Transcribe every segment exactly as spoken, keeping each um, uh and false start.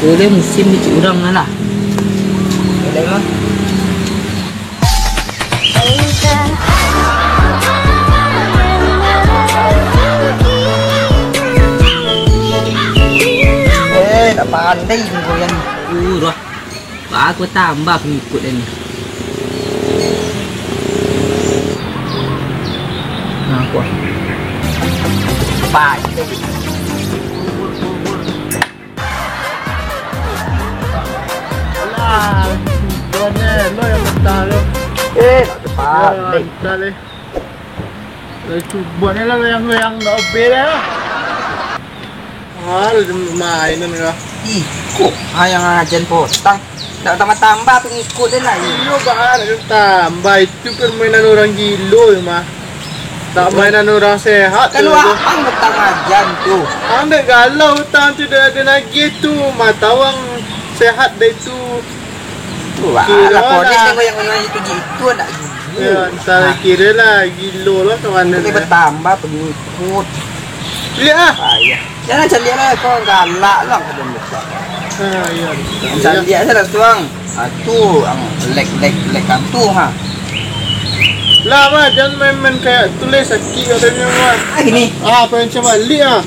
Boleh musim di urang lah. Boleh mah. Eh, tak pandai ni goyang. Urah. Bagus tambah pengikut dia ni. Nah, kuah. Baik. Alah, bukan eh, lo yang mentah lo. Eh, tak tepat. Ya, entah leh. Lo cuba ni lah goyang-goyang, dak obe dah. Ah, lo mainan kah? Iko, ah, yang ajan potang. Dak tambah-tambah pengikut dia lah. Iyo, bah, dak tambah. Itu permainan orang gilo mah. Tak mainan orang sehat kan tu. Wah, ang utang ajan tu. Ang dek galau utang tu, dak ado nagih tu. Mata wang sehat dek tu. Tu lah, kira lah, konek lah. Tengok yang, yang itu, itu anak gilo. Ya, entah lah, kira lah, gilo lah kawan dia. Boleh bertambah pengikut. Lihat ah. Payah. Jangan caliak lah, kau galak lah, kau jangan besar. Ah, iya. Jangan caliak saja lah, suang. Ah, tu, ang lek, lek, lek kantu, ha. Lah, bah, jangan main-main kayak tu leh, sakit katanya, bah. Ah, gini. Ah, apa yang macam balik ah?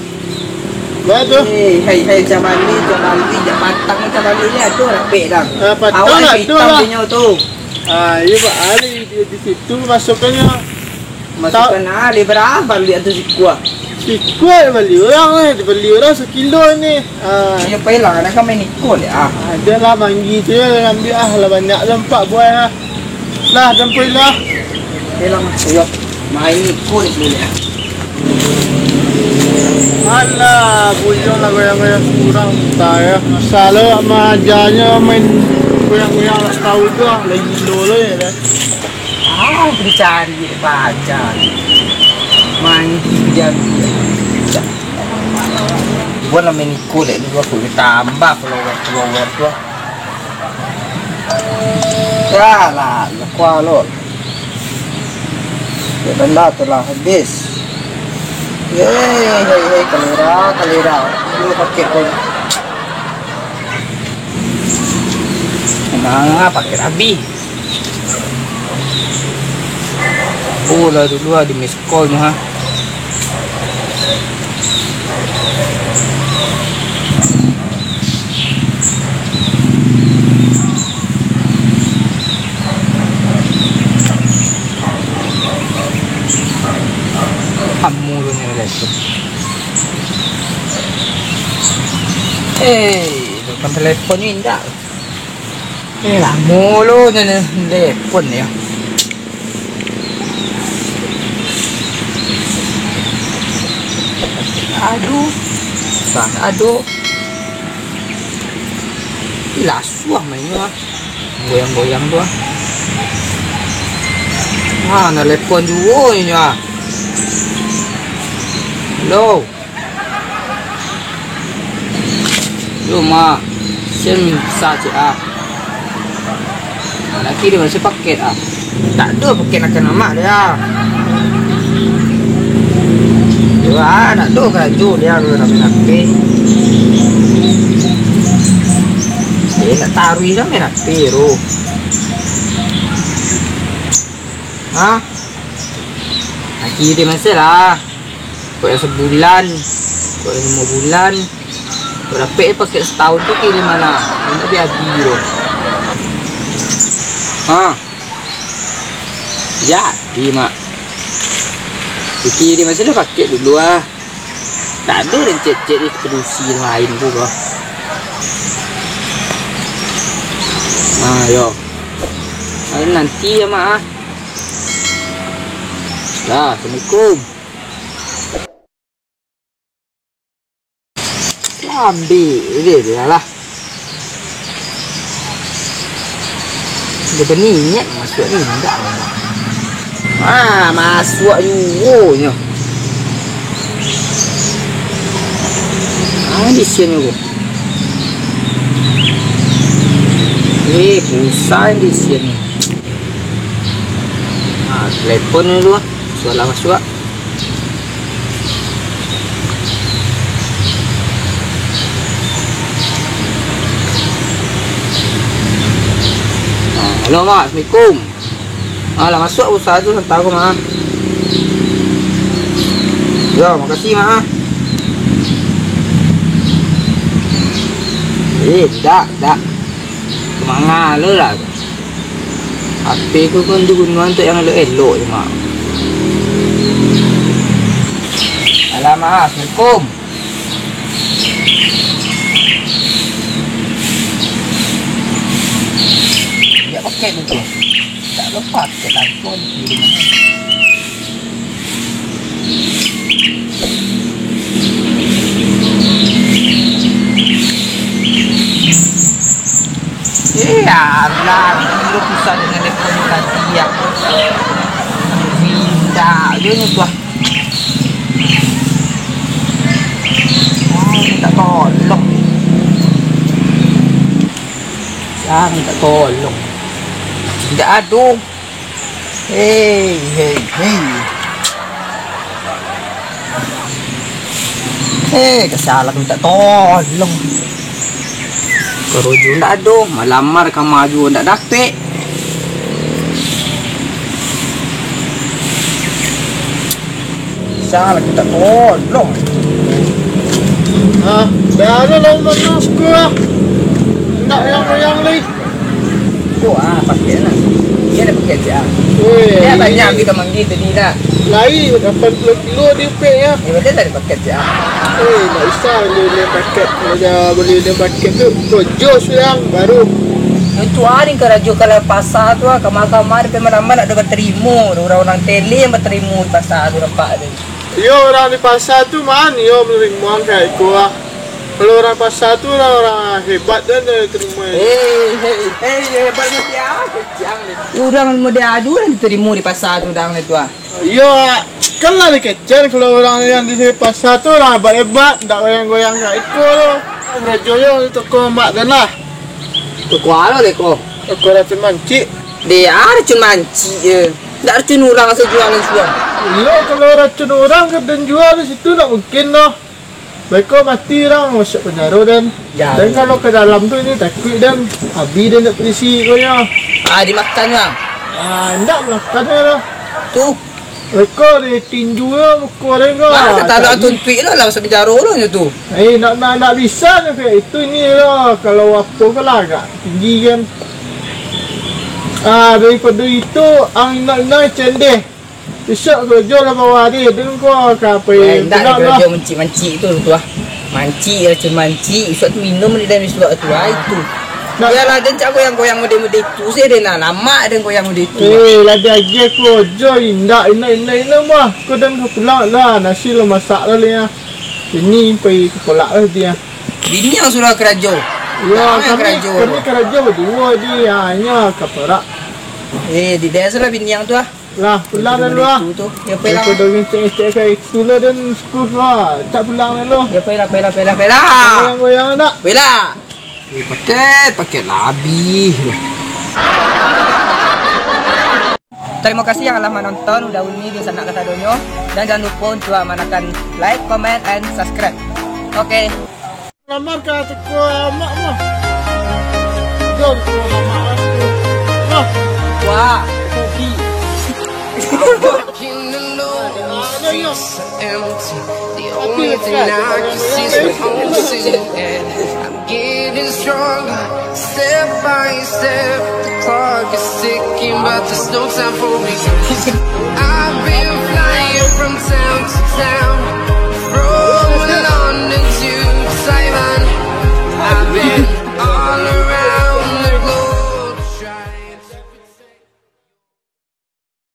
Bah, tu. Eh, hai, hai, macam balik, macam balik, jak patang macam balik ni, aduh, rapek dah. Ah, patang awak lah, hitam lah. Punyo tu. Ah, iya, bah, alih di, di situ masukkannya. Masukkan ah, leh berapa balik tu sikua? Sikua bali urang eh, bali urang sakilo ni. Ah. Iyo, pai lah, nak main iko dek ah. Ado lah, manggi tu yo, ambiak ah, lah banyak lah, ampak buah ah. Lah, dan pai lah. Pai lah, Mas. Iyo. Main iko dek dulu ah. Alah, bujang lah goyang-goyang surang, entah yo. Masalah awak maajanyo main goyang-goyang, lah tahu tu ah, lah gilo lo yo dah. Ah, dicari pacar. Mandi jadi. Buat lah main iko dek dulu, aku tambah follower-follower tu. Dah lah, lekua lo. Ya, benda tu lah habis. Hei, hei, hei, kalera, kalera. Dulu paket pun. Nah, paket habis. Oh, lah dulu lah di miss call nyo, ha. Kamu tu ni, guys. Eh, telepon, telepon ni indak. Eh, lamo lo nyo ni, telepon ni. Aduh. Sah, aduh. Ih, lasuah mainnyo ah. Goyang-goyang tu ah. Ah, telepon juo inyo ah. Hello. Yo, Mak. Sen sa cek ah. Laki dia masih paket ah. Tak ada paket nak kena mak dia. Yo, ah, tak ada karajo dia tu nak main H P. Eh, nak taruih dah main H P tu. Ha? Laki dia masih lah. Kok yang sebulan, kok yang limo bulan, kok dapek paket setahun tu kirim mana? Ini dia adi tu. Ha. Jadi, Mak. Kiki dia masih lah paket dulu ah. Tak ada orang cek-cek di produksi lain tu kah. Ha, yo. Lain nanti ya, Mak ah. Dah, Assalamualaikum. Ambil je dia lah. Dia berniat masuk ni, indak lah. Ah, masuk juo nyo. Ah, di sini tu. Eh, pusing di sini. Ah, telepon dulu ah. Sualah masuk ah. Halo, Mak. Assalamualaikum. Ah, lah masuak usaha tu, santa ko, Mak. Yo, makasih, Mak. Eh, dak, dak. Manga lo lah. H P ku kan digunoan untuak yang elok-elok je, Mak. Alah, Mak. Assalamualaikum. Dia pakai tu. Tak lepas ke langsung di rumah. Eh, alah, gilo pusat dengan telepon tadi, ya. Pindah je ni tu, ah. Oh, minta tolong. Siang minta tolong. Tidak ada. Hei, hei, hei. Hei, kasalah minta tolong. Karajo ndak ado, malamar ka ma juo ndak dapek. Salah minta tolong. Ah, dah ada lah, Mak, nak suka lah. Ndak yang-yang lai. Ko, ah, paket lah. Dia ada paket je, ah. Weh, dia banyak kita manggil tadi dah. Lai, lapan puluh kilo di upek, ya. Ya, betul lah ada paket je, ah. Eh, ndak usah beli-beli paket. Kalau dah beli-beli paket tu, karajo surang baru. Itu hari karajo kalau pasar tu, ah, kamar-kamar, tapi malam-malam nak ada batarimo. Urang-urang tele yang batarimo di pasar tu, nampak tu. Iyo, urang di pasar tu, man, iyo, manarimo kayak iko, ah. Kalau urang pasar tu, urang-urang hebat, dan dari terima. Eh, eh, eh, hebatnya siapa? Jangan. Urang model aju lah ditarimo di pasar tu, dang, tu, ah. Iyo, kan lah dikecekan kalau urang yang di pasar tu, urang hebat-hebat, ndak goyang-goyang kayak iko tu. Karajo yo di toko mak dan lah. Toko apa, toko? Toko racun mancik. Dia racun mancik je. Ndak racun urang asal jualan suah. Iyo, kalau racun urang ka den jual di situ, ndak mungkin doh. Beko mati urang masuak panjaro, dan. Ya. Dan kalau ka dalam tu, ini takuik, dan. Abih den dek polisi ko nyo. Ah, dimakan, Bang? Ah, ndak makan doh. Tu. Beko ditinju yo muko den ko. Ah, ah, tak ada tuntuik lah, lah masuak panjaro lah nyo tu. Eh, ndak, ndak, ndak bisa nyo kayak itu, ini lah. Kalau apo ko lah agak tinggi kan. Ah, daripado itu, ang indak-indak cendeh. Bisuak karajo lah bawa deh, den ko ka apo. Wah, indak lah. Karajo mancik-mancik tu, tu ah. Mancik, racun mancik, bisuak tu minum dek den bisuak tu, ah, itu. Nah. Biarlah den cak goyang-goyang mode-mode itu se den, nah, lamak den goyang mode itu. Eh, lah diagiah karajo, indak, indak, indak, indak mah. Ko den ka pulang lah, nasi lah masak lah, ah. Ini pai ka kolak lah dia. Bini ang suruah karajo. Yo, kami karajo. Kami karajo baduo di, ah, nyo ka parak. Eh, di desa lah bini ang tu ah. Lah, pulang dah dulu ah. Itu tu. Ya, pulang. Aku dah ngecek-ngecek ka itu lah, dan sepuluh lah. Tak pulang dulu. Ya, pulang, pulang, pulang, pulang. Goyang-goyang nak. Pulang. Eh, paket, paket lah habis. Terima kasih yang telah menonton Uda Uni di sanak kasadonyo. Dan jangan lupa untuk menekan like, comment, and subscribe. Oke. Lamar ka toko amak mah. Jom, toko amak aku. Wah. Wah, kopi. Ada yo. Empty. The only thing I can see is my own silhouette. I'm getting stronger, step by step. The clock is ticking, but there's no time for me. I